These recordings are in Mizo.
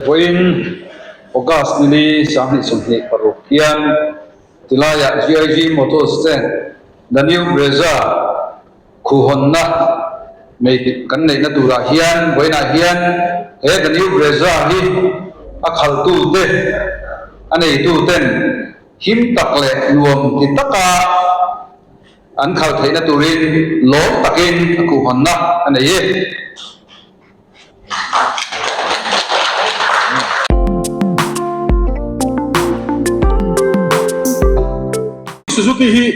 Vawiin August nili 2026 hian tilaiah GIG Motors ten The New Brezza khuhawnna nei kan neihna turah hian vawiinah hian he The New Brezza hi a khalhtute a neituten him tak leh nuam ti taka an khal theihna turin lawm takin a khuhawnna a nei e. Suzuki hi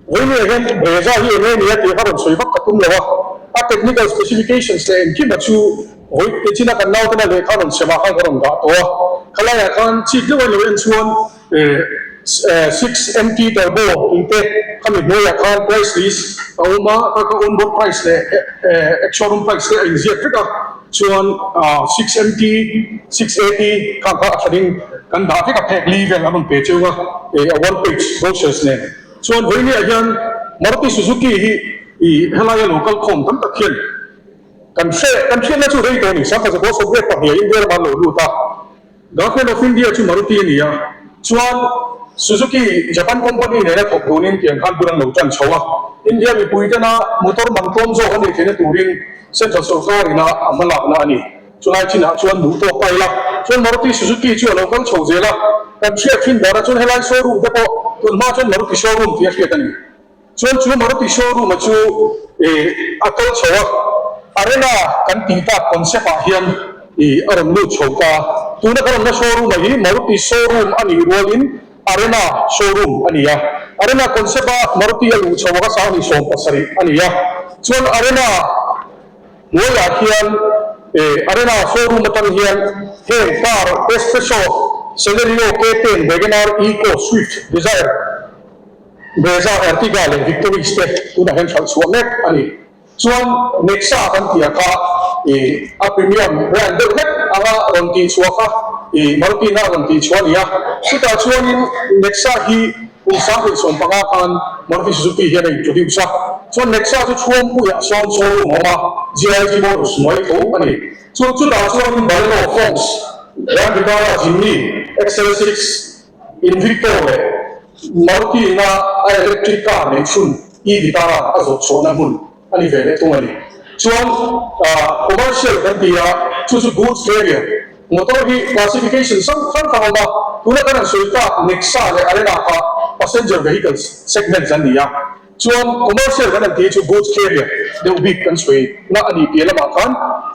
vawiin hian Brezza hi eng nge nia tih kha rawn sawi vak ka tum lo a, a technical specifications leh engkima chu vawi te china kan nautena lehkha rawn semah khan ka rawn dah tawh a, khalaiah khan chik deuh a lo en chuan 6 MT turbo tih te khami hnuaiah khan price list a awm a, kha kha on board price leh ex showroom price te a inziak vek a, chuan 6 MT, 6 AT khang kha a tha ding kan dah vek a phek li vel an rawn pe cheu a, a one page brochures nen. Chuan vawinia hian Maruti Suzuki hi ih helaia lo kal khawm tam tak hian kan hre kan hriatna chu rei tawh a ni, 1982 India ramah an lo lut a. Government of India chu Maruti a ni a, chuan Suzuki Japan company nena thawk dunin tiang khan bul an lo tan chho a, India mipui tena motor man tlawm zawk a nih theihna turin Central sorkar ina a hmalakna a ni. Chulai chinah chuan duh tawk ta ila, chuan Maruti Suzuki chu a lo kal chho zel a, kan hriat thin danah chuan helai showroom te pawh tunhma chuan Maruti showroom tih a hriat a ni. Chuan chu Maruti showroom-a chu ih a kal chho a, Arena kan tih tak concept ah hian ih a rawn lut chho ta. Tuna kan awmna showroom-a hi Maruti showroom a nih rualin Arena showroom a ni a. Arena concept a Maruti a luh chho a ka 7070 a ni a. Chuan Arena hnuaiah hian ih Arena showroom atang hian heng car S-Presso, Celerio, K-ten, Wagon-R, Eco, Swift, Dzire, Brezza, Ertiga leh Victoris te tunah hian hralh chhuah mek a ni. Chuan Nexa kan tih ah kha ih a premium brand deuh hlek anga rawn tih chhuah kha ih Maruti-na a rawn tih chhuah a ni a. Chutah chuanin Nexa hi kum 2015 khan Maruti Suzuki hian a introduce a. Chuan Nexa chu Chhuampuiah sawn showroom a awm a, GIG Motors hnuai tho a ni. Chu chutah chuanin Baleno, Fronx, Grand Vitara, Jimny, XL6, Invicto leh Maruti-na a electric car neih chhun e-Vitara a zawh chhuahna hmun a ni ve leh thung a ni. Chuan commercial kan ti a, chu chu goods carrier motor hi classification hrang hrang a awm a, tuna kan han sawi tak Nexa leh Arena kha passenger vehicles segments an ni a. Chuan commercial kan han tih chu goods carrier deuh bik kan sawi na a ni piah lamah khan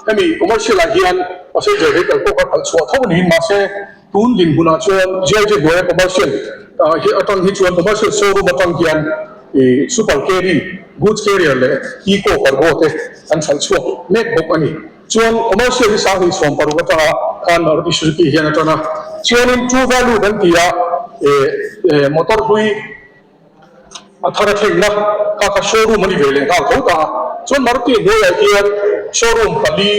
hemi commercial ah hian passenger vehicle pawh kha khalh chhuah tho niin mahse Tun dinhmunah chuan JJ hnuaia commercial hi atang hi chuan commercial showroom atang hian ih super carry, goods carrier leh eco cargo te an hralh chhuak mek bawk a ni. Chuan commercial hi 2016 atanga khan Maruti Suzuki hian a tan a. Chuanin true value kan ti a ih motor hlui A thar a thlengna kha kha showroom a ni ve leh nghal tho ta a, chuan Maruti hnuaiah hian showroom pali,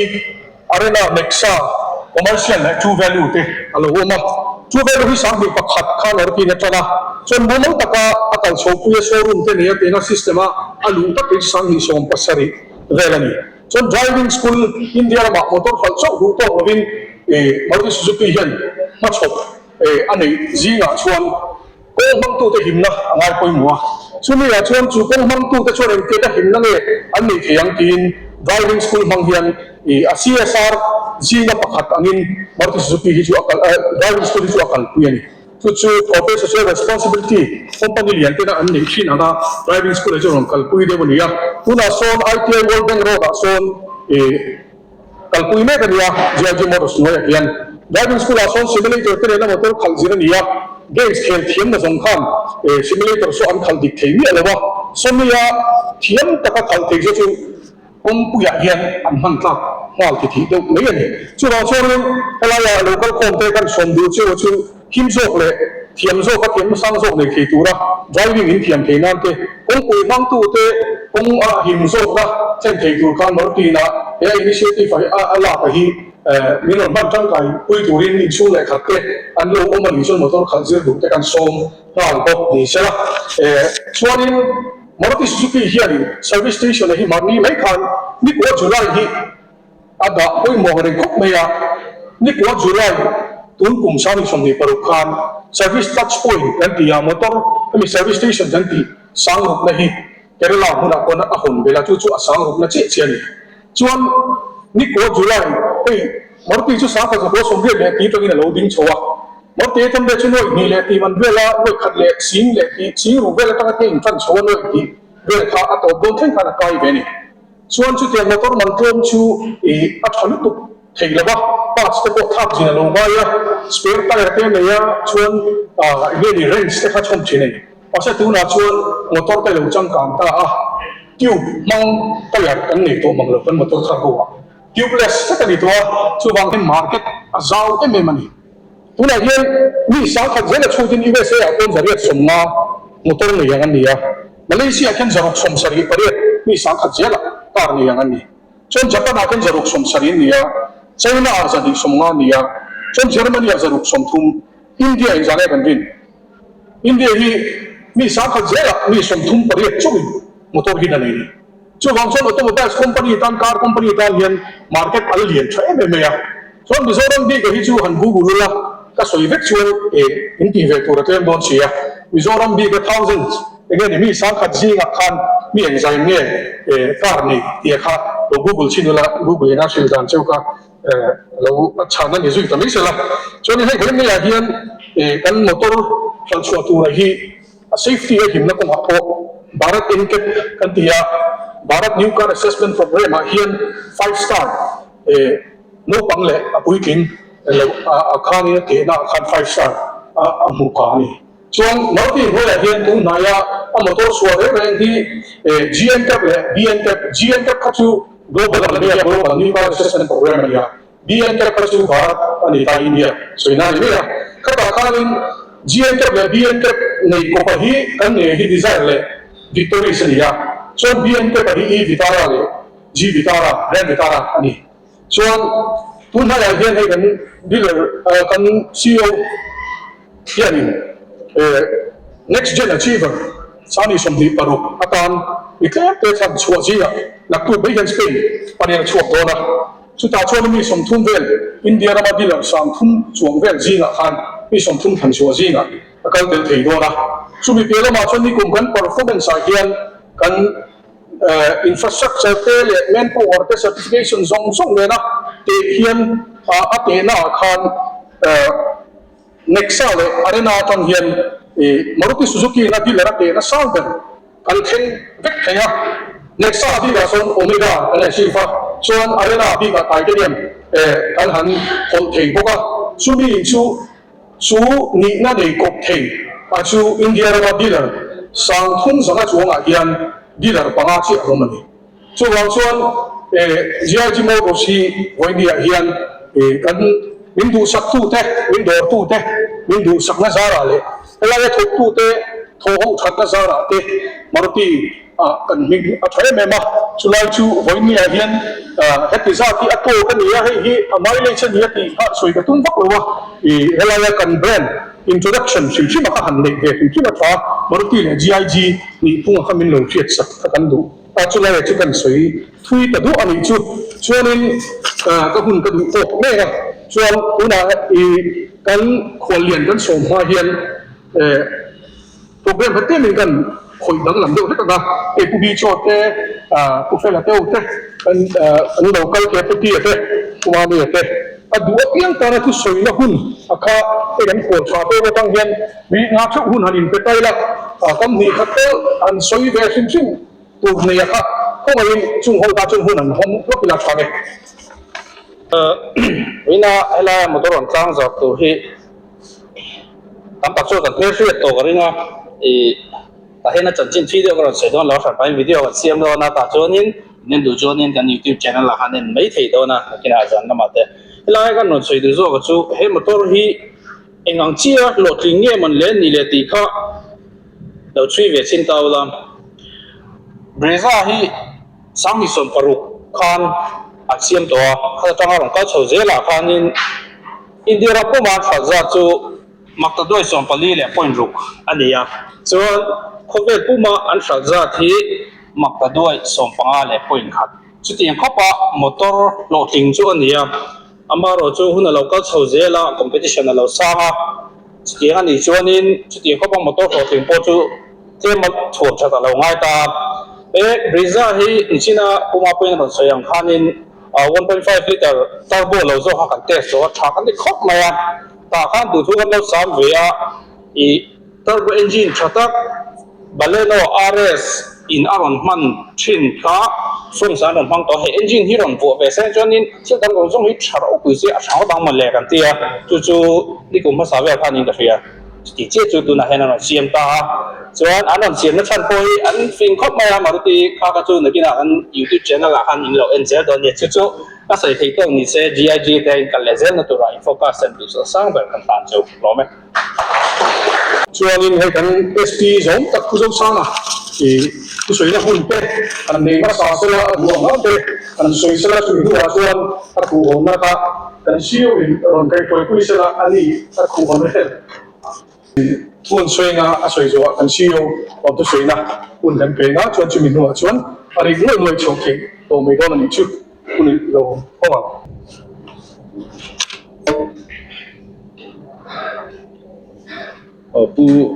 Arena, Nexa, Commercial leh True Value te a lo awm a. True Value hi 2001 khan Maruti-in a tan a, chuan mumal taka a kal chhopuia showroom te nia tihna system a a luh takin 2017 vel a ni. Chuan driving school India ramah motor hralh chauh duh tawk lovin Maruti Suzuki hian hmachhawp a neih zingah chuan Kawng hmangtute himna a ngai pawimawh a, chumi-ah chuan chu kawng hmangtute chuan engtiata himna nge an neih thei ang tiin driving school hmang hian ih a CSR zinga pakhat angin Maruti Suzuki hi chu a kal driving school hi chu a kalpui a ni. Chu chu Corporate Social Responsibility company lian tena an neih thin anga driving school ah hi chuan rawn kalpui deuh a ni a, tunah sawn ITI World Bank Road ah sawn ih Kalpui mek a ni a, GIG Motors hnuaiah hian driving school ah sawn simulator te nena motor khalh zir a ni a, games khel thiam na zawng khan simulator saw an khalh dik thei miah lo a, sawmia thiam taka khalh thei chu chu kawngpuiah hian an hman tlak nghal ti thih deuh mai a ni. Chuvang chuanin helaia lo kal khawm te kan sawm duh chu chu him zawk leh thiam zawk a thiamna sang zawk nei thei tura driving in thiam thei nan te, kawngpui hmangtu te kawng a him zawkna thlen thei tur khan Maruti-na he a initiative a a lak a hi min rawn hman tangkai pui turin inchhung leh khat te an lo awm a nih chuan motor khalh zir duh te kan sawm nghal bawk ni sela. Chuanin Maruti Suzuki hianin service station a hi mahni mai khan nikua July hi a dah pawimawh reng khawp mai a. Nikua July tun kum 2026 khan Service Touch Point kan ti a, motor hemi Service Station kan tih sang rukna hi Kerala hmunah pawn a hawn belh a, chu chu a sang rukna chiah chiah a ni. Chuan Nikua July hei Maruti chu 1980 leh ti atangin a lo ding chho a, Maruti atang vel chu nuaih hnih leh tih man vela nuaih khat leh sing leh tih sing ruk vel atanga te intan chho a nuaih hnih vel kha a tawp dawn thleng khan a kai ve a ni. Chuan chutiang motor man tlawm chu ih a tha lutuk thei lo va, parts te pawh thlak zin a lo ngai a, spare tire te a nei a, chuan ah eng nge ni wrench te kha chhawm thin a ni. Mahse tunah chuan motor te lo changkang ta a, tube hmang tire kan nei tawh mang lo kan motor thar ho ah. Tubeless vek a ni tawh a, chuvang hian market a zau em em a ni. Tunah hian mi sangkhat zela chhutin USA ah pawn 150 motor nei ang an ni a, Malaysia ah khian 678 mi sangkhat zela car nei ang an ni. Chuan Japan ah khian 670 an ni a, China ah 250 an ni a, chuan Germany ah 130, India in zan e kan rin. India hi mi sangkhat zela mi 38 chauhin motor hi la nei a ni. Chuvang chuan automobiles company tan, car company tan hian market a la lian tha em em mai a. Chuan Mizoram bik a hi chu han google ula, ka sawi vek chuan e in tih ve tur a tlem dawn si a. Mizoram bik a thousands eng nge ni mi sangkhat zingah khan mi engzain nge e car nei tih kha lo google chhin ula, google in a hrilh dan cheu kha e lo a chhan a ni zui ta mai sela. Chuan hei vawiin maiah hian e kan motor hralh chhuah tura hi A safety a himna kawngah pawh Bharat NCAP kan ti a, Bharat New Car Assessment Programme ah hian five star eh naupang leh a puitling lo a khanin a tehna ah khan five star a hmuh phah a ni. Chuan Maruti hnuaiah hian tun hnaia a motor chhuah reng reng hi eh GNCAP leh BNCAP, GNCAP kha chu Global a nia, Global New Car Assessment Programme a ni a, BNCAP kha chu Bharat a ni ta India sawina a ni mai a. Khatah khanin GNCAP leh BNCAP nei kawpa hi kan nei hi Dzire leh Victoris a ni a. Chuan BNCAP a hi E Vitara leh G Vitara, Grand Vitara a ni. Chuan tun hnaiah hian hei kan dealer kan ceo hianin Next Gen Achiever 2026 atan mi tlem te thlan chhuah zingah naktuk mai hian Spain panin a chhuak dawn a. Chutah chuan mi 30 vel India rama dealer 30 chuang vel zingah khan mi 30 thlan chhuah zingah a kal tel thei dawn a. Chumi piah lamah chuan nikum kan performance ah hian kan infrastructure te leh manpower te certification zawng zawng nena teh hian a tehna ah khan Nexa leh Arena atang hian Maruti Suzuki in a dealer a tehna sang ber kan thleng vek thei a. Nexa bikah sawn Omega kan achieve a, chuan Arena bikah Titanium kan han hawlh thei bawk a. Chumi chu chu nihna nei kawp thei a chu India rama dealer 3000 chuangah hian dealer panga chiah a awm a ni. Chuvang chuan GIG Motors hi vawinia hian kan min duhsaktute, min dawrtute, min duhsakna zarah leh helaia thawktute thawhho thatna zarah te Maruti ah kan hming a tha em em a. Chulai chu vawinia hian heti zat hi a tawk a ni a, hei hi a mileage a ni a tih kha sawi ka tum vak lo a. Helaia kan brand introduction hrim hrim a kha han neih ve hrim hrim a tha a, Maruti leh GIG nihphunga kha min lo hriatsak kha kan duh. A chulai chu kan sawi thui ta duh a nih chu. Chuanin ka hun ka duh tawk mek a, chuan tunah i kan khuallian kan sawm hma hian program kha tlemin kan khawih danglam deuh hlek ang a, hei Pu Bichaw te, Pu Fela te ho te, kan an lo kal te, Pu Tia te, Pu Mami te, a duh apiang tana thusawina hun a kha hei kan khual tha pek atang hian mi nga theuh hun han inpe ta ila, kam hnih khat tal han sawi ve hrim hrim. Tur neia kha khawngaihin chung ho ta chuan hun an hawng lawk ila tha nge. Ina helaia motor rawn tlang zawk tur hi tam tak chuan kan hmel hriat tawh ka ring a, ih tah hian a chanchin thui deuh ka rawn sawi dawn lo a hran pahin video kan siam dawn a tah chuanin in en duh chuanin kan youtube channel ah khan en mai thei dawn a nakinah zan lamah te helai kan rawn sawi duh zawk chu he motor hi eng ang chiah hlawhtling nge mawn le ni le tih kha Lo chhui ve chin ta ula. Brezza hi 2016 khan an siam tawh a, khat atanga rawn kal chho zelah khanin India ram puma an hralh zat chu maktaduai 14 leh point ruk a ni a, chuan khawvel puma an hralh zat hi maktaduai 15 leh point khat. Chutiang khawpa motor hlawhtling chu a ni a. Amaherawhchu hun a lo kal chho zel a, competition a lo sang a, chutiang a nih chuanin chutiang khawpa motor hlawhtling pawh chu tlem a thuam that a lo ngai ta a. He Brezza hi nichina Pu Mapuiin a rawn sawi ang khanin 1.5 litre turbo lo zawk kha kan test zawh a, tha kan ti khawp mai a, tah khan duhthu kan lo sam ve a, ih turbo engine tha tak, Baleno RS in a rawn hman thin kha Fronx ah an rawn hmang tawh a, hei engine hi rawn vuah ve se chuanin thil dang zawng zawng hi tha ropui se a tha ngawt ang mawle kan ti a, chu chu nikum hmasa vel khan in ka hria. Chuti chiah chu tunah hian an rawn siam ta a, chuan an rawn siamna chhan pawh hi an fing khawp mai a, Maruti kha kha chu nakinah kan YouTube channel ah khan in lo en zel dawn nia, chu chu ka sawi theih tawk ni se GIG te in kal leh zelna turah in focus en duh sang ber kan tan chu lawm e. Chuanin hei kan SP zawng tak Pu Zosanga ih thusawiina hun te kan nei hmasa sela a duh ang ang te kan sawi sela chumi hnuah chuan a khuhawmna kha kan sio in rawn kaihhruaipui sela a ni a khuhawmna tel thu an sawi anga a sawi zawhah kan sio rawn thusawiina hun kan pe anga chuan chumi hnuah chuan a rik nuaih nuaih chhoh theih tawh mai dawn a nih chu hun lo hawng ang. Pu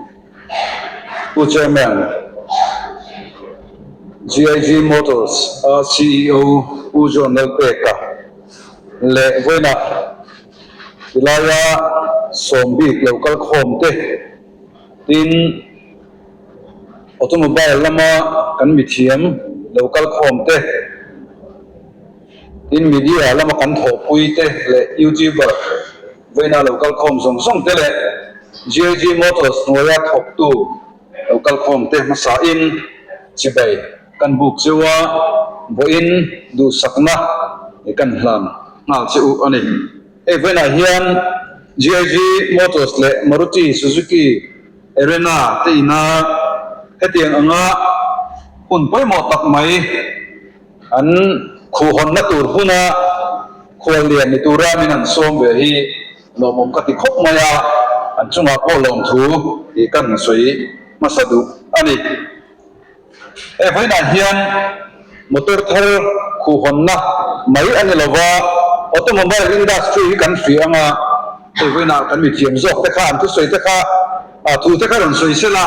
Pu Chairman, GIG Motors a CEO Pu John Lalpeka leh vawiinah tilaia sawm bik lo kal khawm te tin automobile lama kan mithiam lo kal khawm te Tin, media lama kan thawhpui te leh YouTuber vawiina lo kalkhawm zawng zawng te leh GIG Motors hnuaia thawktu lo kalkhawm te hmasain chibai kan buk cheu a, vawiin duhsakna kan hlan nghal che u a ni. Hei vawiinah hian GIG Motors leh Maruti Suzuki Arena te ina hetiang anga hun pawimawh tak mai, An khuhhawnna tur huna khuallian ni tura min han sawm ve hi lawmawm ka ti khawp mai a, an chungah pawh lawmthu tih kan sawi hmasa duh a ni. Hei vawiinah hian motor thar khuhhawnna mai a ni lova, automobile industry hi kan hria anga hei vawiinah kan mithiam zawk te kha an thusawi te kha thu te kha rawn sawi sela,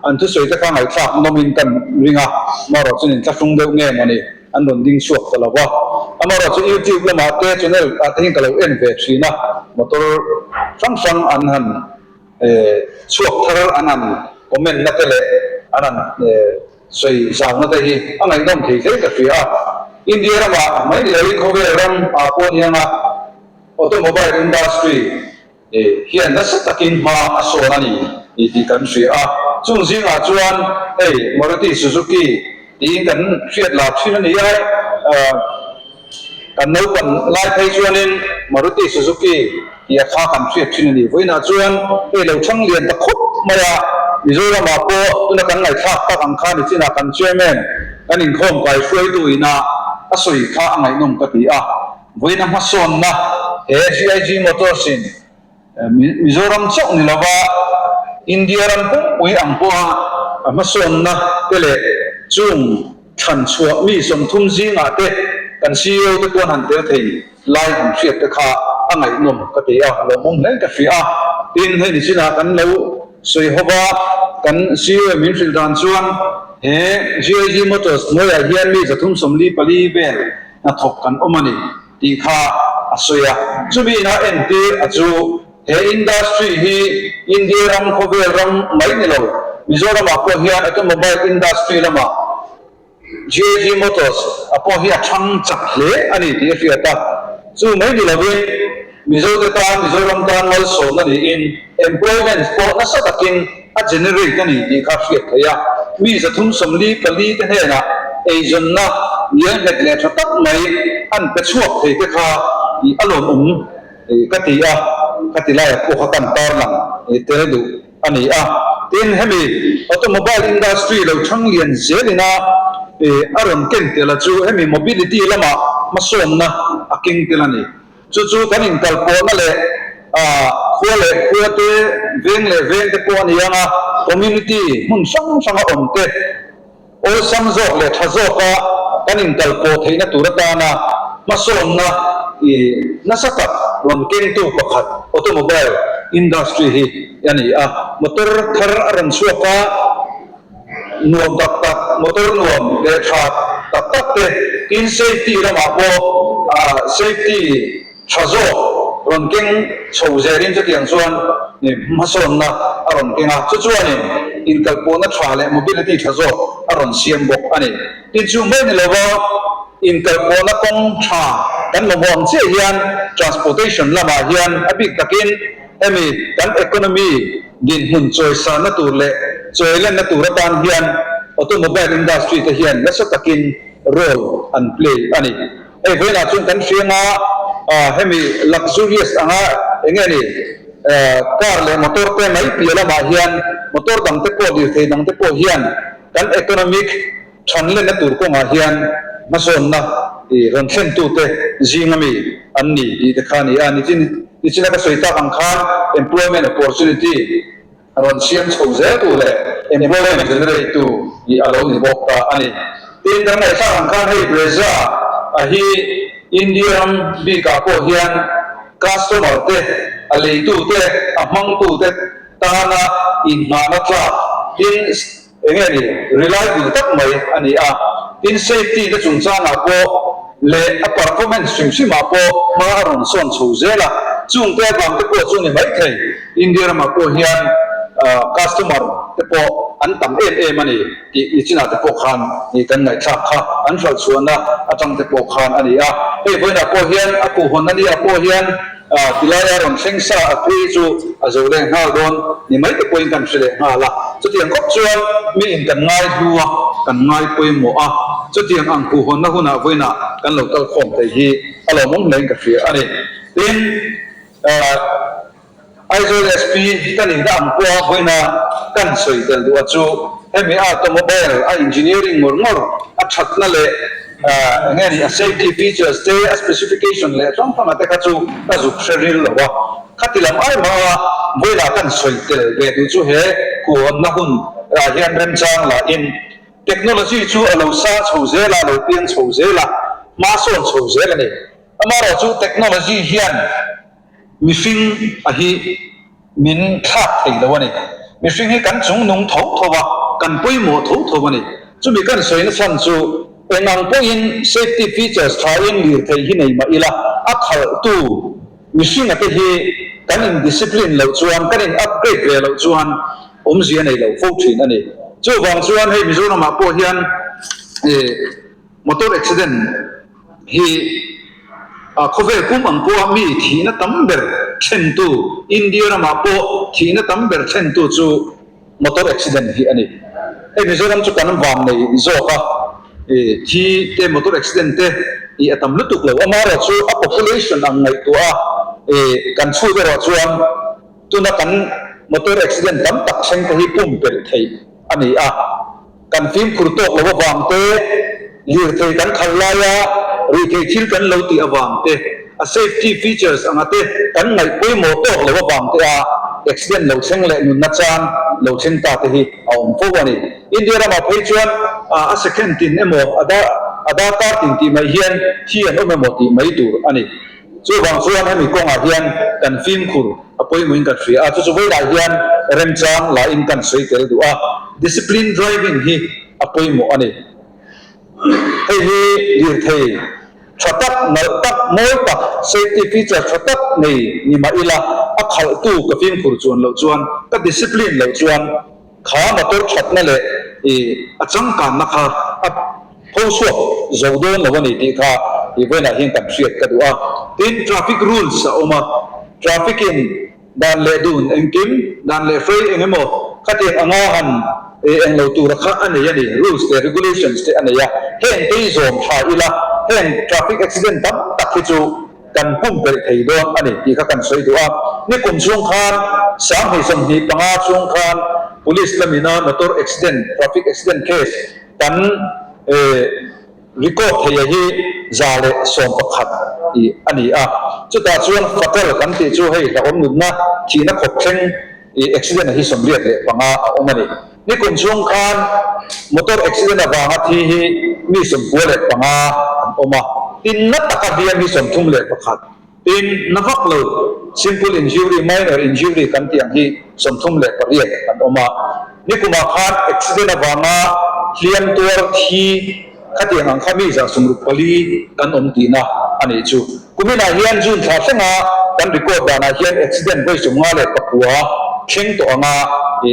an thusawi te kha ngaihthlak nawmin kan ring a, amaherawh chuan inthlahrung deuh nge mawni an rawn ding chhuak ta lo va. Amaherawh chu YouTube lamah te channel ah te hian ka lo en ve thin a, motor hrang hrang an han chhuak thar an han comment na te leh an han sawi zauna te hi a ngaihnawm thei hle ka hria a. India ramah mai ni loin khawvel ram ah pawh anianga automobile industry hian nasa takin hma a sawn a ni tih tih kan hria a. Chung zingah chuan hei Maruti Suzuki tiin kan hriat lar thin a ni a, kan naupan lai phei chuanin Maruti Suzuki tih a kha kan hriat thin a ni. Vawiinah chuan hei lo chhang lian ta khawp mai a, Mizoramah pawh tuna kan ngaihthlak tak ang kha nichinah kan chairman kan inkhawm kai hruaitu ina a sawi kha a ngaihnawm ka ti a. Vawiina hmasawnna he GIG Motors in Mizoram chauh ni lova India ram pumpui ang pawha a hmasawnna te leh chung thlan chhuah mi 30 zingah te kan ceo te pawn han tel thei lai han hriat te kha a ngaihnawm ka ti a, lawmawm hle ka hria a. Tin, hei nichinah kan lo sawi hova kan ceo min hrilh dan chuan he GIG Motors hnuaiah hian mi 344 vel hnathawk kan awm a ni tih kha a sawi a. Chumi ina entir a chu he industry hi India ram khawvel ram mai ni lo, Mizoramah pawh hian automobile industry lamah GAG Motors a pawh hi a thang chak hle a ni tih a hriat a. Chu mai ni lovin Mizote tan Mizoram tan malsawmna niin employment pawh nasa takin a generate a ni tih kha hriat theih a, mi 344 te hnenah eizawnna ngialnghet leh tha tak mai an pe chhuak thei te kha ih a lawmawm ka ti a, ka ti laiah pawh kha kan tarlang tel duh a ni a. Tin, hemi automobile industry lo thang lian zel ina a rawn ken tel a chu hemi mobility lamah hmasawnna a keng tel a ni. Chu chu kan inkalpawhna leh khua leh khua te, veng leh veng te pawh a ni ang a, community hmun hrang hranga awm te awlsam zawk leh tha zawka kan inkalpawh theihna tur atana. Hmasawnna i nasa tak rawn kengtu pakhat automobile industry hi a ni a. Motor thar a rawn chhuak a, nuam tak tak, motor nuam leh tha tak tak te, tin safety lamah pawh safety tha zawk rawn keng chho zelin chutiang chuan hmasawnna a rawn keng a. Chu chuanin inkalpawhna tha leh mobility tha zawk a rawn siam bawk a ni. Tin chu mai ni lova inkalpawhna kawng tha kan mamawh ang chiah hian transportation lamah hian a bik takin hemi kan economy dinhmun chawisanna tur leh chawilenna tur atan hian automobile industry te hian nasa takin role an play a ni. Hei vawiinah chuan kan hriang a, hemi luxurious anga eng nge ni car leh motor te mai piah lamah hian motor dangte pawh lirthei dangte pawh hian Kan economic thanlenna tur kawngah hian hmasawnna i rawn thlentute zinga mi an ni tih te kha a ni a. Nichin nichina ka sawi tak ang khan employment opportunity rawn siam chho zel tu leh employment generate tu i a lo ni bawk ta a ni. Tin, kan ngaihthlak ang khan hei Brezza a hi India ram bikah pawh hian customer te, a leitute, a hmangtute tana inhnahna tlak tin eng nge ni reliable tak mai a ni a, tin safety te chungchangah pawh leh a performance hrim hrimah pawh hma a rawn sawn chho zel a, chungte avang te pawh chu ni maithei India ramah pawh hian customer te pawh an tam em em a ni tih nichinah te pawh khan kan ngaihthlak kha an hralh chhuahna atang te pawh khan a ni a, hei vawiinah pawh hian a khuhhawnna ni ah pawh hian Tilaia rawn thleng sa a phei chu a zo leh nghal dawn ni mai te pawhin kan hre leh nghal a. Chutiang khawp chuan miin kan ngai hlu a, kan ngai pawimawh a, chutiang ang khuhhawnna hunah vawiinah kan lo kal khawm thei hi a lawmawm hlein ka hria a ni. Tin, Aizawl SP ka nihna ang pawha vawiina kan sawi tel duh a chu hemi automobile a engineering ngawr ngawr a thatna leh Eng nge ni a safety features te, a specification leh hrang hranga te kha chu ka zuk hre ril lo a. Khati lam ai mah a vawilah kan sawi tel ve duh chu he khuhawnna hun ah hian remchang lah in technology chu a lo sa chho zel a, a lo piang chho zel a, hma sawn chho zel a ni. Amaherawh chu technology hian mihring a hi Min thlak thei lo a ni. Mihring hi kan chung nung tho tho a, kan pawimawh tho tho a ni. Chumi kan sawi nachhan chu eng ang pawhin safety features thain lirthei hi nei mah ila, a khalhtu mihringa te hi kan in discipline loh chuan, kan in upgrade ve loh chuan awmzia nei lo fo thin a ni. Chuvang chuan hei Mizoramah pawh hian motor accident hi khawvel pum ang pawha mi thihna tam ber thlentu, India ramah pawh thihna tam ber thlentu chu motor accident hi a ni. Hei Mizoram chu kan van nei zawk a, thi te motor accident te i a tam lutuk lo. Amaherawh chu a population ang ngaihtuah a kan chhut erawh chuan tuna kan motor accident tam tak thleng te hi pumpelh theih a ni a. Kan fimkhur tawk lo avang te, lirthei kan khalh laia ruihthei thil kan lo tih avang te, a safety features anga te kan ngaih pawimawh tawk lo avang te a accident lo thleng leh nunna chan lo thleng ta te hi a awm fo a ni. India ramah phei chuan a second tin emaw a darkar tin tih mai hian thi an awm emaw tih mai tur a ni. Chuvang chuan hemi kawngah hian kan fimkhur a pawimawhin kan hria a, chu chu vawilah hian remchang lahin kan sawi tel duh a, discipline driving hi a pawimawh a ni. Hei hi lirthei tha tak, nalh tak, mawi tak, safety feature tha tak nei ni mah ila a khalhtu ka fimkhur chuan loh chuan, ka discipline loh chuan, Kha motor thatna leh i a changkanna kha a pho chhuak zo dawn lo a ni tih kha i vawiinah hian kan hriat ka duh a. Tin, traffic rules a awm a, traffic in dan leh dun engkim, dan leh hrei eng emaw khatiang anga han eng lo tura kha a nei a ni, rules leh regulations te a nei a, heng te hi zawm tha ila heng traffic accident tam tak hi chu kan pumpelh thei dawn a ni tih kha kan sawi duh a. Nikum chhung khan 2025 chhung khan Police lamina motor accident, traffic accident case kan record theia hi 111 tih a ni a. Chutah chuan fatal kan tih chu hei hlauhawm nunna thihna khawp thleng accident hi 85 a awm a ni. Nikum chhung khan motor accident avanga thi hi mi 95 an awm a. Tin, na taka hliam hi 31, tin, na vak lo, simple injury, minor injury kan tih ang hi 38 an awm a. Nikumah khan accident avanga hliam tuar thi khatiang ang kha mi 64 kan awm tihna a nih chu. Kuminah hian June thla thlenga kan record danah hian accident vawi 59 thleng tawh anga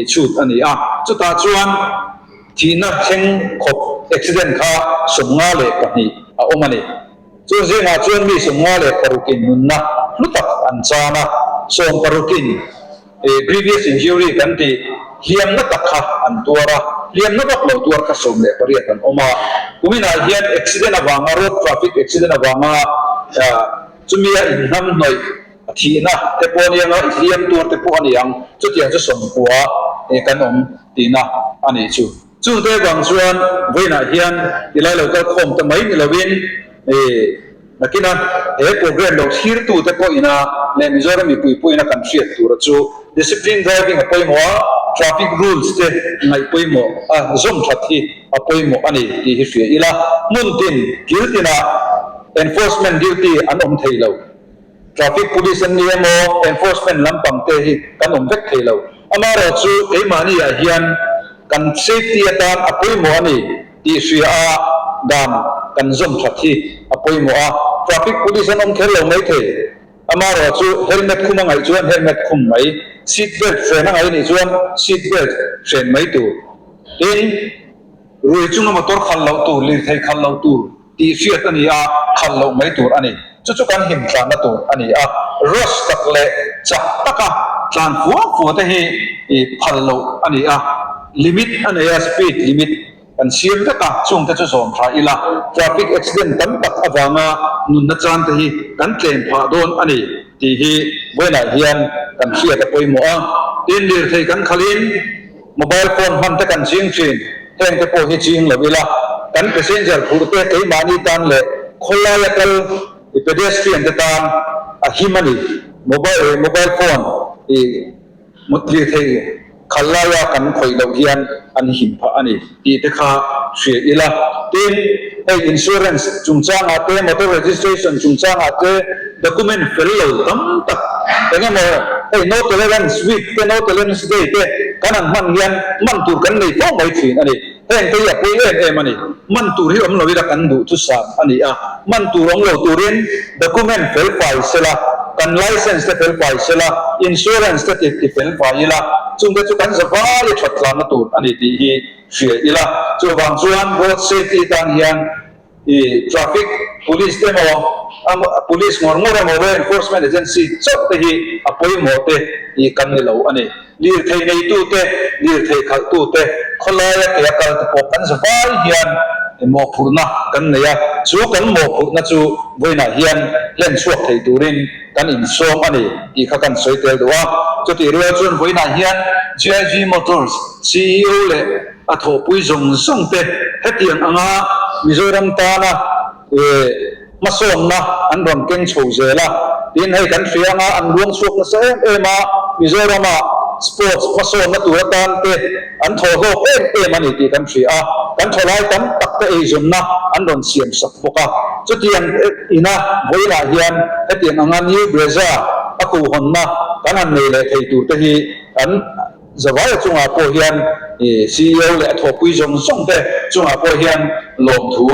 chhut a ni a, chutah chuan thihna thleng khawp accident kha 52 a awm a ni. Chu zingah chuan mi 56 in nunna hlu tak an chan a, 60 in grievous injury kan tih hliamna tak kha an tuar a, hliamna vak lo tuar kha 18 an awm a. Kuminah hian accident avanga road traffic accident avanga chumia inhnamhnawih a thihna te pawh a ni ang a, i hliam tuar te pawh a ni ang, chutiang chu 90 kan awm tihna a nih chu. Chungte vang chuan vawiinah hian tilai lo kal khawm ta mai ni lovin nakina he program lo thlirtute pawhina leh Mizoram mipui pawhina kan hriat tura chu discipline driving a pawimawh a, traffic rules te ngaih pawimawh a zawm that hi a pawimawh a ni tih hi hria ila, hmun tin kil tinah enforcement duty an awm thei lo. Traffic police an ni emaw enforcement lampang te hi kan awm vek thei lo. Amaherawh chu keimahni ah hian kan safety atan a pawimawh a ni tih hria a dan kan zawm that hi a pawimawh a. Traffic police an awm kher lo mai thei. Amaherawh chu helmet khum a ngaih chuan helmet khum mai, seat belt hren a ngaih nih chuan seat belt hren mai tur. Tin, rui chunga motor khalh loh tur, lirthei khalh loh tur. Tih hriat a ni a, khalh loh mai tur a ni. Chu chu kan him tlanna tur a ni a, rush tak leh chak taka tlan fua fua te hi phal loh a ni a, limit a nei a, speed limit kan siam vek a, chung te chu zawm tha ila, traffic accident tam tak avanga nunna chan te hi kan tlem phah dawn a ni tih hi vawiinah hian kan hriat a pawimawh a. Tin, lirthei kan khalhin. Mobile phone hman te kan ching thin, heng te pawh hi ching lo ila, kan passenger phurh te keimahni tan leh khawlaia kal i pedestrian te tan a him a ni. Mobile mobile phone i mutlir thei khal laia kan khawih loh hian an him phah a ni tih te kha hria ila. Tin, hei insurance chungchangah te, motor registration chungchangah te document fel lo tam tak eng emaw hei no tolerance week te, no tolerance day te kan han hman hian man tur kan nei fo mai thin a ni. Heng te hi a pawi em em a ni. Man tur hi awm lo ila kan duh chu sam a ni a, man tur awm lo turin document fel fai sela, kan license te fel fai sela, insurance te ti fel fai ila, chungte chu kan zavai a that tlanna tur a ni tih hi hria ila. Chuvang chuan road safety tan hian i traffic police te emaw police ngawr ngawr emaw law enforcement agency chauh te hi a pawimawh te i kan ni lo a ni. Lirthei neitu te, lirthei khalhtu te, khawlaia ke a kal te pawh kan zavai hian mawhphurhna kan nei a, chu kan mawhphurhna chu vawiinah hian hlen chhuak thei turin kan insawm a ni tih kha kan sawi tel duh a. Chutih rual chuan vawiinah hian GIG Motors ceo leh a thawhpui zawng zawng te hetiang anga Mizoram tana hmasawnna an rawn keng chho zel a, tin hei kan hria anga an luang chhuak nasa em em a, Mizorama sports hmasawnna tur atan te an thaw hlawk em em a ni tih kan hria a, kan thalai tam tak te eizawnna an rawn siam sak bawk a, chutiang ina vawiinah hian hetiang anga New Brezza a khuhhawnna kan han nei leh thei tur te hi an Zavaia chungah pawh hian ceo leh a thawhpui zawng zawng te chungah pawh hian lawmthu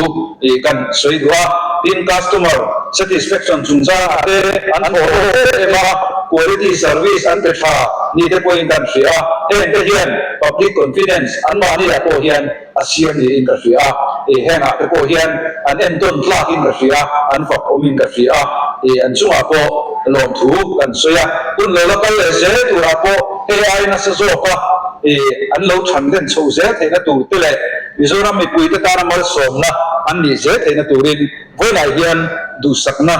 kan sawi duh a. Tin, customer satisfaction chungchangah te an thawh hlawk em em a, quality service an pe tha ni te pawhin kan hria a. Heng te hian public confidence anmahniah pawh hian a siam niin ka hria a, hengah te pawh hian an entawn tlakin ka hria a, an fak awmin ka hria a, an chungah pawh lawmthu kan sawi a, hun lo la kal leh zel turah pawh hei ai nasa zawka an lo than len chho zel theihna tur te leh Mizoram mipuite tana malsawmna an nih zel theihna turin vawiinah hian duhsakna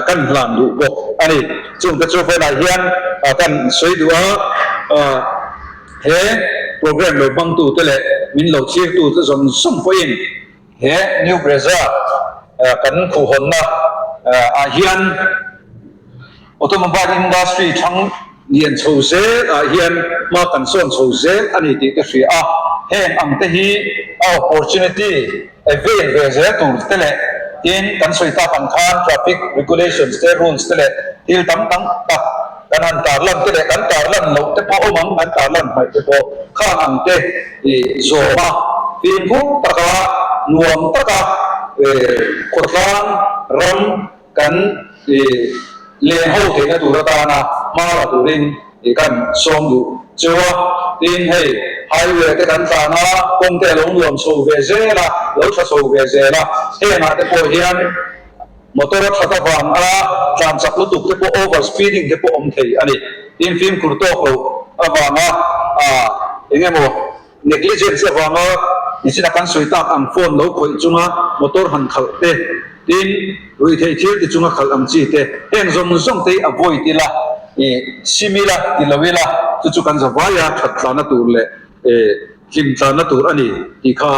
kan hlan duh bawk a ni. Chungte chu vawiinah hian kan sawi duh a. He program lo hmangtute leh min lo thlirtute zawng zawng pawhin he New Brezza kan khuhhawnna ah hian automobile industry thang lian chho zel ah hian hma kan sawn chho zel a ni tih ka hria a, heng ang te hi a opportunity avail ve zel tur te leh. Tin, kan sawi tak ang khan traffic regulations te, rules te leh thil tam tam tak kan han tarlan te leh kan tarlan loh te pawh awm ang, kan tarlan hmaih te pawh khang ang te zawm a, fimkhur taka nuam taka khawtlang ram kan len ho theihna tur atana hma la turin kan sawm duh cheu a. Tin, hei highway te kan tlan a, kawng te a lo nuam chho ve zel a, lo tha chho ve zel a, hengah te pawh hian motor a that avanga tlan chak lutuk te pawh over speeding te pawh awm thei a ni. Tin, fimkhur tawk loh avanga eng emaw Negligence avanga nichina kan sawi tak ang phone lo khawih chunga motor han khalh te, tin ruihtheih thil ti chunga khalh ang chi te, heng zawng zawng te hi avoid ila, ih sim ila ti lo ila, chu chu kan zavaia that tlanna tur leh hlim tlanna tur a ni tih kha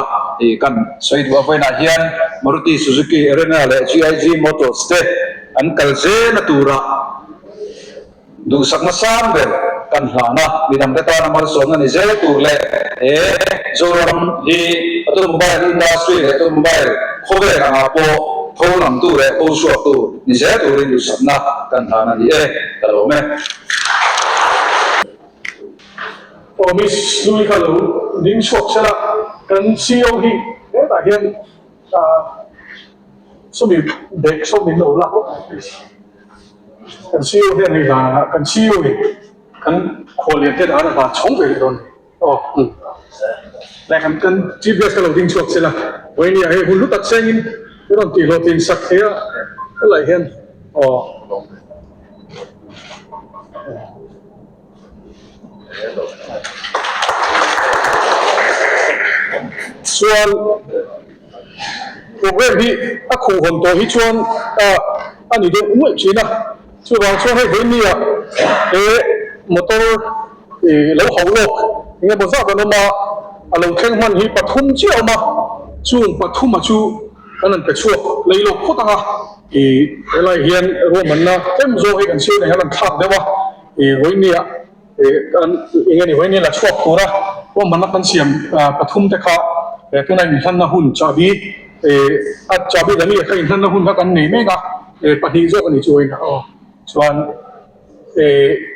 ih kan sawi duh a. Vawiinah hian Maruti Suzuki Arena leh GIG Motors te an kal zela turah, Duhsakna sang ber kan hlan a, midangte tana malsawmna ni zel tur leh he Zoram hi automobile industry leh automobile khawvel angah pawh tho langtu leh tho chhuaktu ni zel turin duhsakna kan hlan a ni e, ka lawm e. Aw Miss Louie kha lo ding chhuak sela, kan CEO hi hetah hian sawmi bag sawm min lo lak lawk ang please. Kan CEO hian hei hla kan CEO in kan khuallian te dan a hla chhawng ve leh dawn aw umm leh kan kan chief guest ka lo ding chhuak sela vawinia hei hun hlu tak sengin i rawn tih hlawhtlin sak thei a helai hian aw. Chuan program hi a khuh hawn tawh hi chuan a ni deuh nuaih thin a, chuvang chuan hei vawinia he motor lo hauh lawk eng emaw zat an awm a, a lo thleng hman hi pathum chiah a awm a, chung pathuma chu kan han pe chhuak lei lawk phawt ang a, ih helai hian ruahmanna tlem zawk hi kan siam nei hian an thlak deuh a, ih vawinia ih kan eng nge ni vawinia la chhuak tura ruahmanna kan siam pathum te kha tunah inhlanna hun chahbi ih a chahbi dami kha inhlanna hun kha kan nei mek a, ih pahnih zawk a ni chu vawiin aw chuan ih.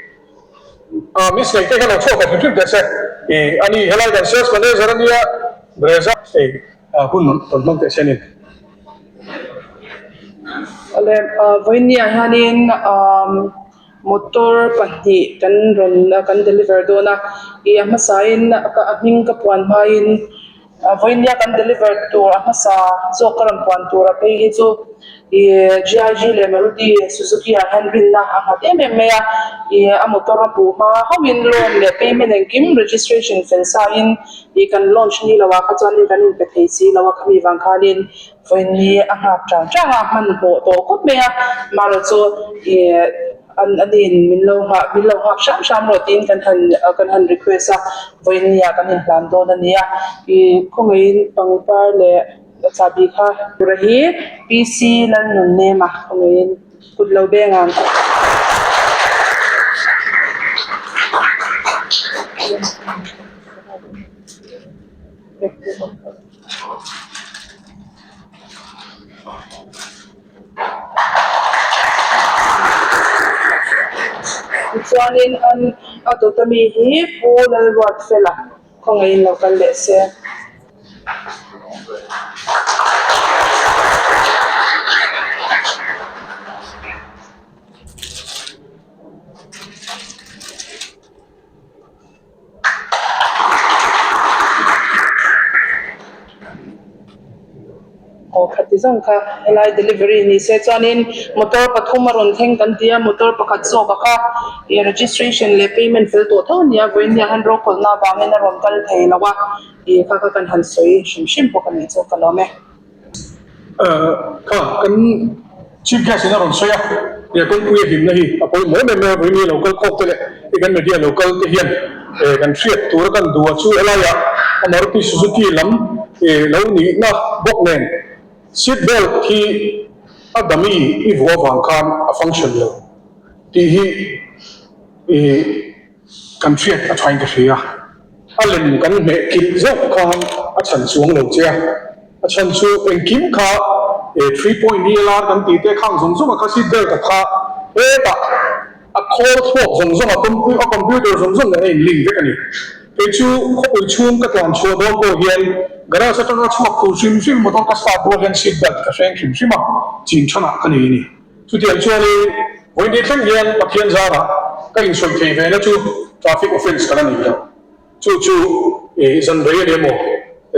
Ah Miss Neite kha lo chhuak ve hrim hrim teh se. Ih ani helai kan sales manager ania Breza ih hun rawn hmang teh se anin. Awle vawinia hianin motor pahnih kan rawn kan deliver dawn a ih a hmasain a hming ka puan hmain Vawinia kan deliver tur a hmasa zawk ka rawn puan tur a phei hi chu ih GIG leh Maruti Suzuki ah hian rinna a nghat em em mai a, ih a motor a hmuh hma hauhin loan leh payment engkim registration fel sa in ih kan launch ni lo ah kha chuan hei kan inpe thei si lo a khami vang khanin vawiin a nghak chang chang a hmanhmawh tawh khawp mai a marawh chu ih. An aniin min lo nghah min lo nghak hram hram rawh tiin kan han kan han request a, vawinia kan inhlan dawn a nia. Ih khawngaihin pangpar leh chahbi kha tura hi PC Lalnunnem a khawngaihin kut lo beng ang. Tichuanin an a dawt ami hi Pu Lalruatfela khawngaihin lo kal leh se. Aw khati zawng kha helai delivery ni se chuanin motor pathum a rawn thleng kan ti a motor pakhat zawk a kha ih registration leh payment fel tawh tho a ni a vawiin hian rokhawlhna avangin a rawn kal thei lo a ih kha kha kan han sawi hrim hrim bawk a nih chu ka lawm e. Kha kan Chief Guest in a rawn sawi a, he kawngpui a hlimna hi a pawimawh em em mai a, vawiin lo kal khawk te leh hei kan media lo kal te hian kan hriat tur a kan duh a chu helaiah a Maruti Suzuki lam lo nihna bawk nen seat belt hi a dummy i vuah avang khan a function lo tih hi Kan hriat a thain ka hria. A lem kan hmeh kilh zauh khan a chhan chuang lo che a, a chhan chu engkim kha 3 point ELR kan tih te khang zawng zawng a kha seat belt a kha hetah a khawl thluak zawng zawng a a computer zawng zawng nen a in link vek a ni. Kei chu khawpui chhung ka tlan chhuah dawn pawh hian garage atanga chhuak tur hrim hrim motor ka start rual hian seat belt ka hreng hrim hrim a, chin thanah ka nei a ni. Chutiang chuanin vawiin thleng hian Pathian zarah ka insawi thei ve na chu traffic offence ka la nei lo. Chu chu ih zan rei a ni emaw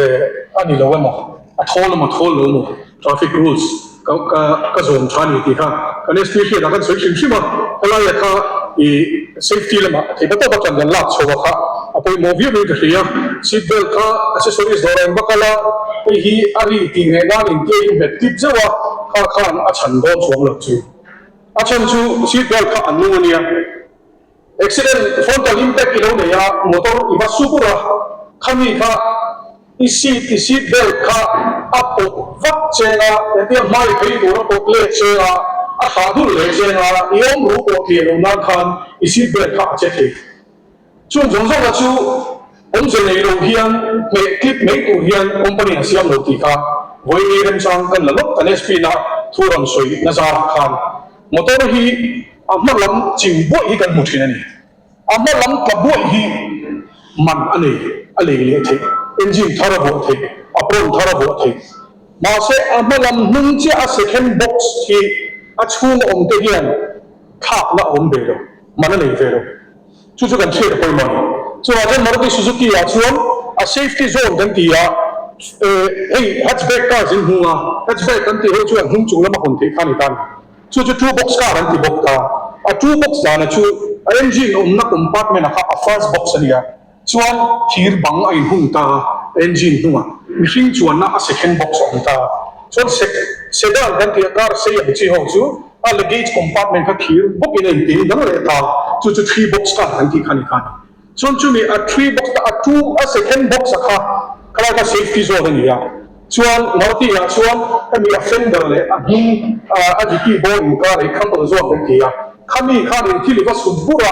eh a ni lo emaw a thawl emaw thawl lo emaw traffic rules ka ka ka zawm tha a ni tih kha kan SP hriatah kan sawi hrim hrim a, helaiah kha ih safety lamah a theih tawp a kan kan lak chho a kha a pawimawh viau in ka hria, seat belt kha accessories dawrah in va kal a, hei hi a ri tih leh nan intia in hmet tlip zeuh a, kha khan a chhan dawn chuang lo chu. A chhan chu seat belt kha an nung a nia. Accident frontal impact i lo nei a, motor i va su bur a, khami kha i seat i seat belt kha a pawt vak cheng a, hetia hmai phei tur a pawt let cheng a, a thlah dul leh cheng a, i awm ru pawh tliah lo nan khan i seat belt kha a che thei. Chung zawng zawnga chu awmze nei lo hian hmeh clip mai tur hian company an siam lo tih kha vawiin ni remchang kan la lawk kan SP na thu rawn sawi na zarah khan Motor hi a hma lam chim buaih hi kan hmu thin a ni. A hma lam tla buaih hi man a nei, a lei leh theih, engine thar a vuah theih, a prawn thar a vuah theih. Mahse a hma lam hnung chiah a second box hi a chhunga awm te hian thlakna a awm ve lo, man a nei ve lo. Chu chu kan hriat a pawimawh a ni. Chuvang chuan Maruti Suzuki ah chuan a safety zone kan ti a, hei hatchback cars in hmung a, hatchback kan tih ho chuan hnung chung lama hawn theih kha a ni ta a ni. Chu chu two box car an ti bawk ta. A two box dana chu a engine awmna compartment ah kha a first box a ni a, chuan thir bang a inhung ta a, engine hnungah mihring chuanna a second box a awm ta a. Chuan sedan kan tih a car sei ang chi ho chu a luggage compartment kha thir bawkin a intin dang leh ta, chu chu three box car kan tih kha a ni kha a ni. Chuan chumi a three box a two a second box a kha khalai kha safety zone a ni a, chuan Maruti ah chuan hemi a fender leh a hnung a dicky bawr inkar hi crumple zone kan ti a, khami khan in thil i va sut bur a,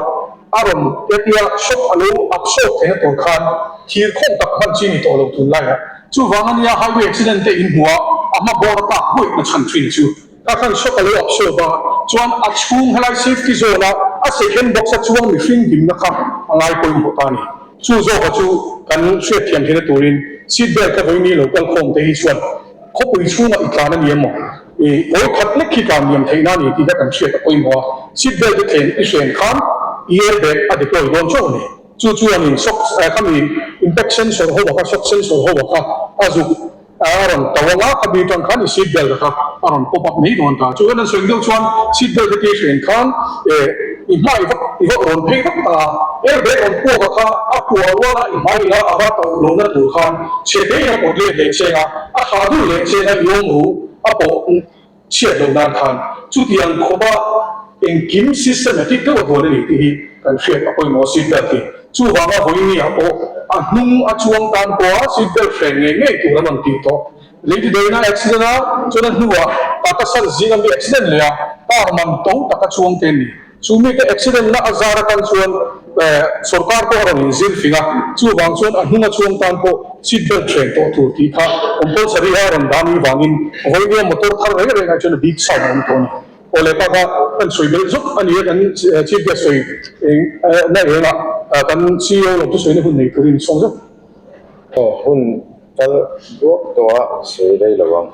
a rawn hetia shock a lo absorb theihna tur khan thir khawng tak hman chi ni tawh lo tunlaiah. Chuvang a nia highway accident te in hmuh a, a hma bawr a tlak buaih na chhan thin chu. Ka khan shock a lo absorb a, chuan a chhung helai safety zone a a second box a chuang mihring himna kha a ngai pawimawh ta a ni. Chu zawka chu kan hriatthiam theihna turin seat belt ka vawi ni lo kal khawm te hi chuan khawpui chhungah i tlan a ni emaw i kawi khat lek khi tlan liam theihna a ni tih kha kan hriat a pawimawh a, seat belt i tlen i hren khan i airbag a deploy dawn chauh a ni. Chu chuanin shock khami impact sensor ho a kha shock sensor ho a kha a zuk a rawn to ang a, khami atang khan i seat belt a kha a rawn pop up mai dawn ta. Chu hian an sawi deuh chuan seat belt heti hren khan eh i hmai vak i vak rawn phei vak ta a, airbag rawn puak a kha a puah rual a i hmai ila a va to lohna tur khan chhe te in a pawt let leh cheng a, a thlah dul leh cheng a i awm ru a pawh Chhiat loh nan khan chutiang khawpa engkim systematic deuh a duan a ni tih hi kan hriat a pawimawh seat belt hi. Chuvanga vawinia pawh a hnung a chuang tan pawha seat belt hren ngei ngei tur an rawn tih tawh. Lady Diana accident a chuan a hnuah Tata Sons zinga mi accident leh a car man to taka chuang te an ni. Chu mite accident na a zar atan chuan sorkar pawh a rawn inzir fing a, chuvang chuan a hnunga chuang tan pawh seat belt hren tawh tur tih kha compulsory a rawn dah ni vangin vawinia motor thar reng reng ah chuan a bik sound a awm tawh a ni. Aw leh bak a kan sawi belh zawk a ni a, kan chief guest sawi na eng ah kan ceo lo thusawi na hun nei turin sawm zawk. Aw hun kal duak tawh a sawi rei lo ang.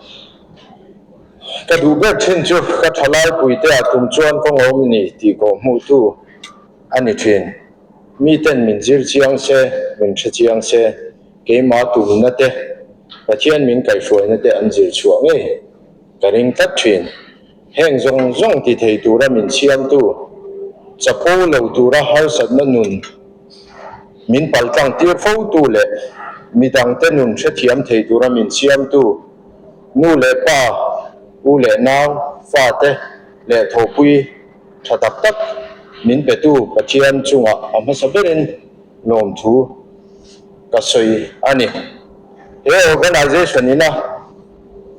Ka duh ber thin chu ka thalai puite ah tum chuan ka ngawm ni tih kawh hmuh tu a ni thin. Miten min zir chiang se, min hre chiang se, keimah tumna te, Pathian min kaihhruaina te an zir chhuah ngei ka ring tlat thin. Heng zawng zawng ti thei tura min siamtu, chapo lo tura harsatna nun min paltlang tir fo tu leh midangte nun hrethiam thei tura min siamtu, Nu leh pa, u leh nau, fate leh thawhpui tha tak tak min petu Pathian chungah a hmasa berin lawmthu ka sawi a ni. He organisation ina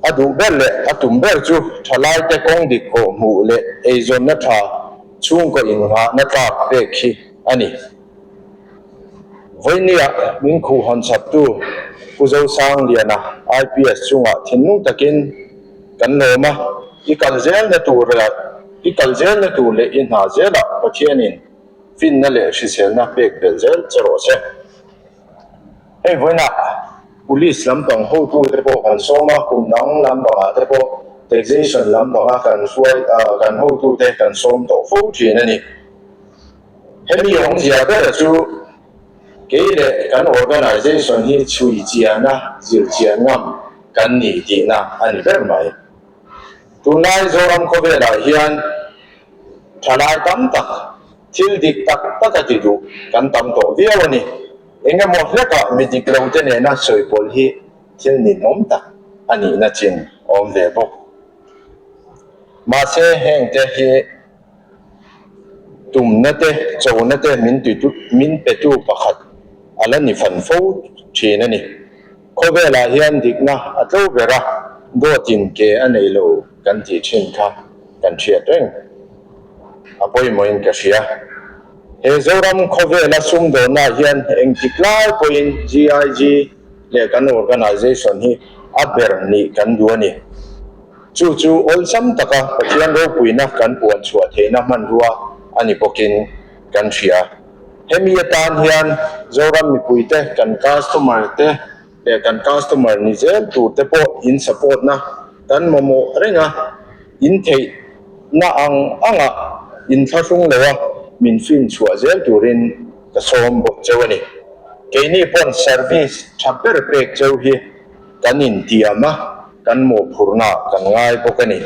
a duh ber leh a tum ber chu thalaite kawng dik kawh hmuh leh eizawnna tha chhungkaw innghahna tlak pek hi a ni. Vawinia min khuhhawn chhaptu Pu Zosangliana IPS chungah thinlung takin. Kan lawm a, i kal zelna tur leh i kal zelna tur leh i hna zelah Pathianin finna leh hriselna pek belh zel che rawh se. Hei vawiinah Police lampang hotute pawh kan sawm a, kum dang lampangah te pawh taxation lampanga kan hruai kan hotute kan sawm tawh fo thin a ni. Hemi awmzia ber chu kei leh kan organisation hi chhui chiana zir chian ngam kan ni tihna a ni ber mai. Tunlai Zoram khawvelah hian thalai tam tak thil dik tak tak a ti duh kan tam tawh viau a ni. Eng emaw hlekah mi dik lo te nena sawi pawlh hi thil ninawm tak a nihna chin a awm ve bawk. Mahse heng te hi tumna te, chona te min ti min petu pakhat a la ni fan fo thin a ni. Khawvelah hian dikna a tlo ber a, dawtin ke a nei lo kan tih thin kha kan hriat reng a pawimawhin ka hria. He Zoram khawvela sumdawnna hian engtik lai pawhin GIG leh kan organisation hi a ber nih kan duh a ni. Chu chu awlsam taka Pathian ropuina kan puan chhuah theihna hmanrua a ni bawkin kan hria. Hemi atan hian Zoram mipuite kan customer te leh kan customer ni zel tur te pawh in support na kan mamawh reng a, in theih na ang anga in thlahrung lo a min fin chhuah zel turin ka sawm bawk cheu a ni. Keini pawn service tha ber pek cheu hi kan intiam a, kan mawhphurhna kan ngai bawk a ni.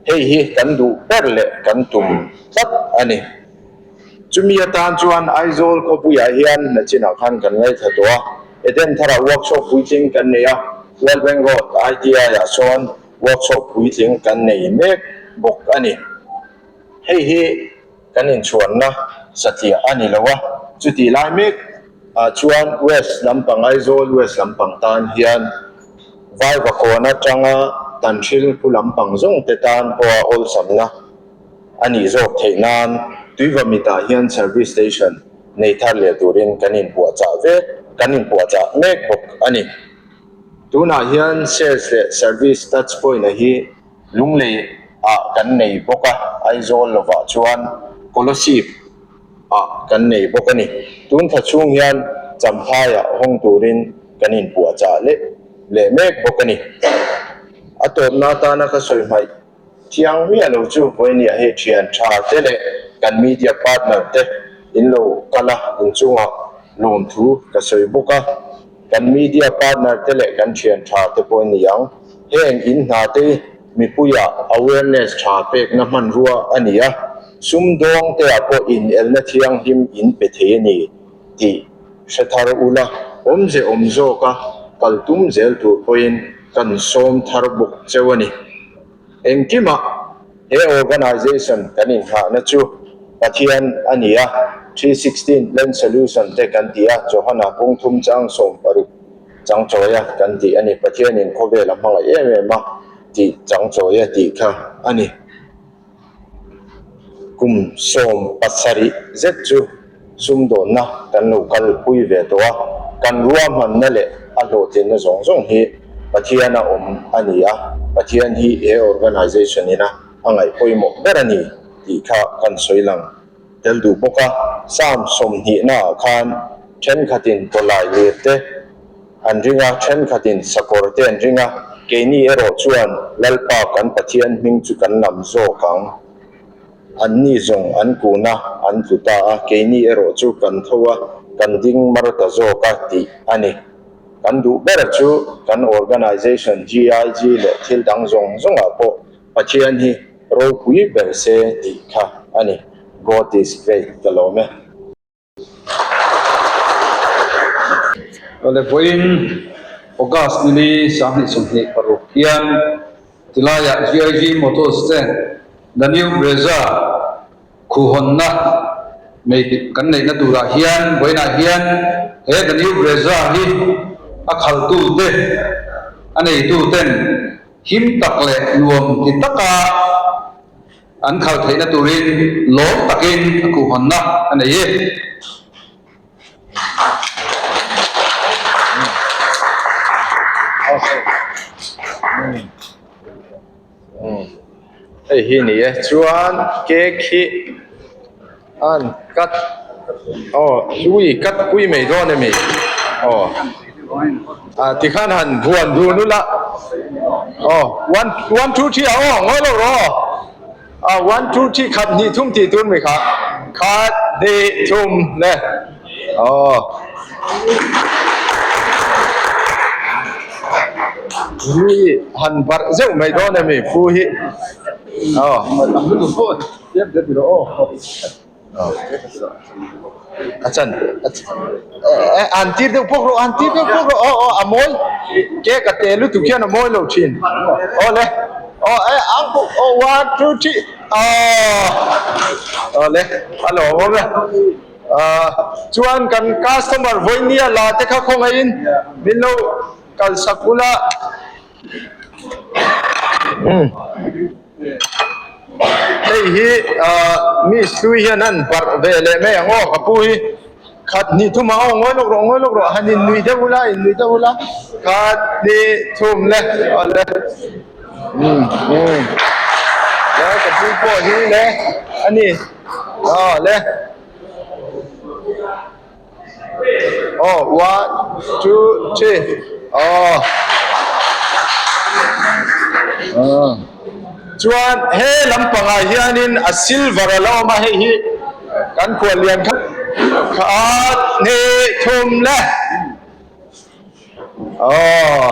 Hei hi kan duh ber leh kan tum tlat a ni. Chumi atan chuan Aizawl khawpuiah hian nachinah khan kan ngaithla tawh a, Eden tharah workshop puitling kan nei a, World Bank Road ITI-ah sawn workshop puitling kan nei mek bawk a ni. Hei hi kan inchhuanna satliah a ni lo a, chutih lai mek ah chuan West lampang Aizawl West lampang tan hian Vaivakawn atanga Tanhril khu lampang zawng te tan pawha awlsamna a nih zawk theih nan Tuiva mitah hian Service Station nei thar leh turin kan inpuahchah vek kan inpuahchah mek bawk a ni. Tunah hian Sales leh Service Touch Point a hi Lunglei ah kan nei bawk a, Aizawl lovah chuan Kolasib ah kan nei bawk a ni. Tun thla chhung hian Champhai ah hawng turin kan inpuahchah leh leh mek bawk a ni. A tawpna atana ka sawi hmaih thiang miah lo chu vawinia hei thian tha te leh kan media partner te in lo kal a, inchungah lawmthu ka sawi bawk a. Kan media partner te leh kan thian tha te pawh ni ang. Heng in hna te hi mipuia awareness tha pekna hmanrua a ni a, sumdawng te ah pawh inelna thianghlim in pe thei a ni tih hre thar ula, awmze awm zawka kal tum zel tur pawhin kan sawm thar bawk cheu a ni. Engkimah he organisation kan inghahna chu Pathian a ni a, 316 Plan Solution te kan ti a, Johana kawngthum chang 16 chang chawia kan tih a ni, Pathianin khawvel a hmangaih em em a tih chang chawia tih kha a ni. Kum 17 zet chu sumdawnna kan lo kalpui ve tawh a, kan ruahmanna leh a hlawhtlinna zawng zawng hi Pathiana awm a ni a, Pathian hi he organisation ina a ngaih pawimawh ber a ni tih kha kan sawi lang tel duh bawk a. Psalm 20 naah khan thenkhatin tawlai lir te an ring a, thenkhatin sakawr te an ring a, keini erawh chuan Lalpa kan Pathian hming chu kan lam zawk ang. Anni zawng an kun a, an tlu ta a, keini erawh chu kan tho a, kan ding mar ta zawk a tih a ni. Kan duh ber chu kan organisation GIG leh thil dang zawng zawngah pawh Pathian hi ropui ber se tih kha a ni. God is great ka lawm e. Awle vawiin August nili 2026 hian tilaiah GIG Motors ten The New Brezza khuhawnna nei kan neihna turah hian vawiinah hian he The New Brezza hi a khalhtute a neituten him tak leh nuam ti taka An khal theihna turin lawm takin a khuhhawnna a nei e. Hei hi ni e chuan cake hi an cut aw ui cut pui mai dawn emi aw ah tikhan han buan dun ula aw one one two three ah aw ngawi lo rawh aw ah one two three khat hnih thum tih tur mi kha khat hnih thum le aw. Ui han barh zeuh mai dawn emi pu hi aw a chan an tir deuh pawk rawh an tir deuh pawk rawh aw aw a mawi cake a te lutuk hian a mawi lo thin aw le aw e ang pawh aw one two three aw aw le a lawmawm e. Chuan kan customer vawinia la te kha khawngaihin min lo kalsak ula. Hei hi mi hlui hian an barh ve leh mai ang aw ka pu hi khat hnih thum ah aw ngawi lawk rawh ngawi lawk rawh han in nui deuh ula in nui deuh ula khat hnih thum le aw le umm umm le ka pu pawh hi le a ni. Aw le. Aw one two three aw. Chuan he lampangah hianin a silver a la awm a hei hi kan khuallian kha khat hnih thum le. Aw.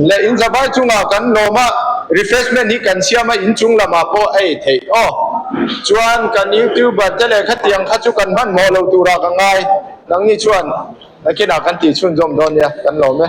Le in zavai chungah kan lawm a, refreshment hi kan siam a inchung lamah pawh a ei theih aw. Chuan kan youtuber te leh khatiang kha chu kan hmanhmawh lo turah ka ngai. Nangni chuan nakinah kan tih chhunzawm dawn nia, kan lawm e.